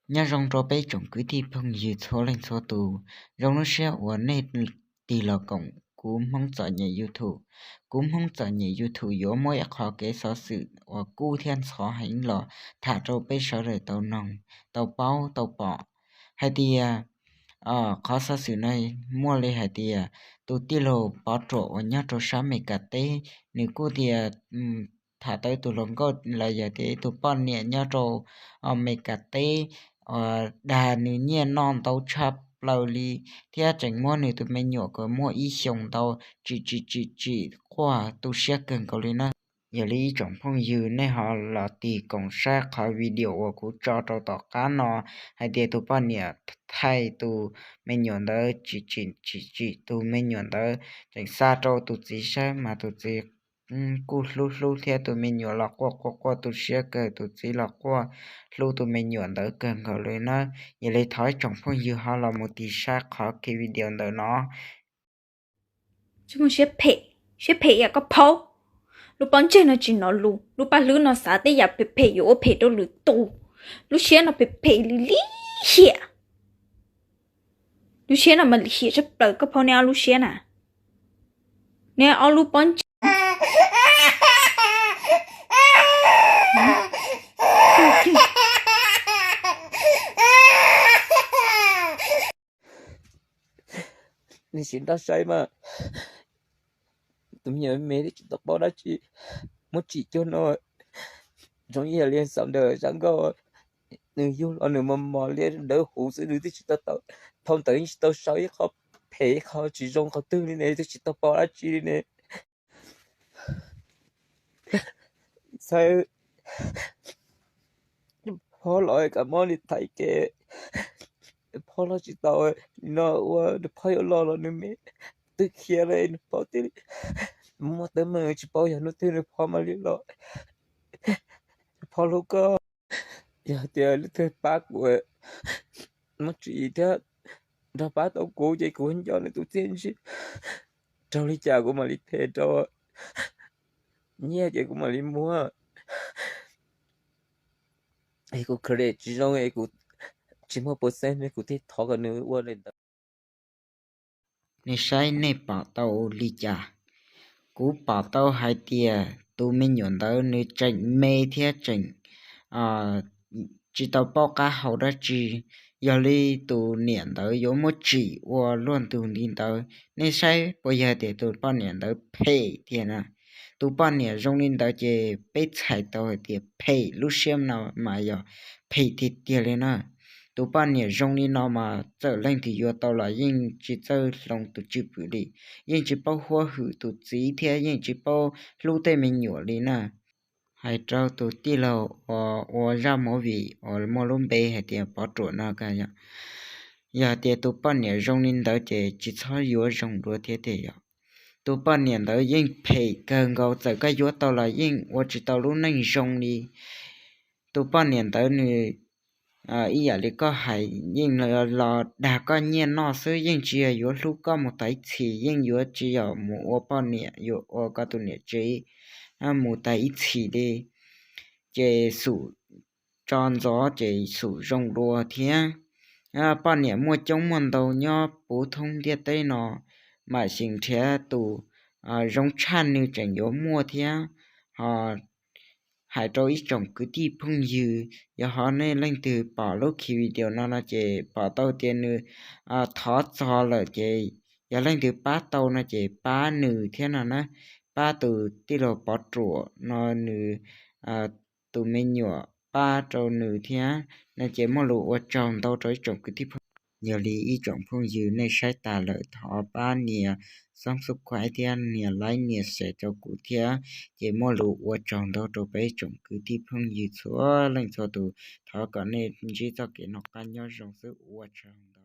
Nyob zoo rau peb tsoom kwv tij phooj ywg txhua leej txhua tus, zoo lub siab uas nej tig los koom kuv Hmoob Txom Nyem YouTube. Kuv Hmoob Txom Nyem YouTube yuav muab ib qho kev xov xwm uas kub thiab ntxhov heev los tham rau peb sawv daws tau noog, tau paub, tau pom hais tias qhov xov xwm no muaj li hais tias tus tij laug Pov Ruam uas nyob rau sab Meskas teb, nws kuj tias tham tau ib tug hluas nkauj los yog tias ib tug poj niam nyob rau Meskas teb, dag nws nyiaj noj ntau tshaj plaws li, thiab tseem muab nws tus me nyuam uas muaj ib xyoos ntau tsim tsim tsim tsim quaj tu siab kawg nkaus li na. Yog li ib tsoom phooj ywg, nej ho los tig koom saib qhov video uas kuv tso rau tom qab no hais tias tus poj niam thaij tus me nyuam ntawd tsim tsim tsim tsim tus me nyuam ntawd tseem xa rau tus txiv saib mas tus txiv kuj hlub hlub thiab tus me nyuam los quaj quaj quaj tu siab kawg, tus txiv los quaj hlub tus me nyuam ntawd kawg nkaus li na. Yog li thov ib tsoom phooj ywg ho los mus tig saib qhov video ntawm no. Siab phem, siab phem ib yam koj phaub. Lub pob ntseg no tsis hnov lus, lub paj hlwb no xav tej yam phem phem yuav ua phem rau lwm tus. Lub siab no phem phem li lim hiam. Lub siab no mas lim hiam tshaj plaws, koj phaub neb ob lub siab na. Neb ob lub pob ntseg. Nej sim nrog saib mas, tus me nyuam me twb tsis tau paub dab tsi, muab tsim cuag no zoo ib yam li xav ntawm zaj nkauj, nws yug los nws mos mos li dawb huv xwb, nws twb tsis tau, thaum ntawd yeej tsis tau sau ib qho phem ib qho tsis zoo qhov twg li ne, twb tsis tau paub dab tsi li ne. Txhawb phob los kam mob li thaiv kev, phob los tsis tau li no, ua nws phob yuav los los nws me twb khiav lawm nws paub tias muaj teeb meem, tsis paub yog hnub twg nws phob mam li los. Phob hlub koj, yog tias leej twg pab kuv, muab tsim thiab nrog pab tau kuv ces kuv nco nws tus txiaj ntsig, raug li cas kuv mam li phem rau, nyiaj ces kuv mam li muab. Es kuv khwv li tsis zoo es kuv tsis muaj pes tsawg ne, kuv thiaj thov kom nws ua li ntawd. Nej saib nej pom tau li cas? Kuv pom tau hais tias tus me nyuam ntawd nws tseem me thiab tseem tsis tau paub qab hau dab tsi. Yog li tus niam ntawd yuav muab tsim ua luaj ntug li ntawd, nej saib puas yog tias tus poj niam ntawd phem tiag na? Tus poj niam zoo li ntawd ces peb txhais tau hais tias phem, lub siab no mas yog phem tiag tiag li na. Tus poj niam zoo li no mas txawm leej twg yuav tau los yeej tsis txawj hloov tus cwj pwm li, yeej tsis paub huab hwm tus txiv thiab yeej tsis paub hlub tej me nyuam li na. Hais rau tus tij laug uas ua zaj movie uas muaj lub npe hais tias Pov Ruam no, yog tias tus poj niam zoo li ntawd ces tsis txhob yuav zoo dua thiab tiag yom. Tus poj niam ntawd yeej phem kawg nkaus, txawm koj yuav tau los yeej ua tsis tau lub neej zoo li. Tus poj niam ntawd nws ib yam li koj hais, yeej los dag koj nyiaj noj xwb, yeej tsis yog yuav hlub koj mus tas ib txhis, yeej yuav tsis yog mus ua poj niam yuav ua koj tus niam tsev mus tas ib txhis li. Ces xum tso ntxov ces xum zoo dua thiab. Poj niam muaj coob muaj ntau nyob puv thoob ntiaj teb no, mam xyeem nrhiav tus zoo tshaj nws tseem yuav muaj thiab. Ho hais rau ib tsoom kwv tij phooj ywg, yog ho nej leej twg pom lub video no no ces pom tau tias nws thov txog lawm ces yog leej twg pab tau no ces pab nws thiab no na. Pab tus tij laug Pov Ruam no nws tus me nyuam pab rau nws thiab no ces muaj lus ua tsaug ntau rau ib tsoom kwv tij phooj ywg. Yog li ib tsoom phooj ywg nej saib tas lawm thov pab nias subscribe thiab nias like nias share rau kuv thiab, ces muaj lus ua tsaug ntau rau peb tsoom kwv tij phooj ywg txhua leej txhua tus. Thov kom nej ntsib txoj kev noj qab nyob zoo xwb, ua tsaug.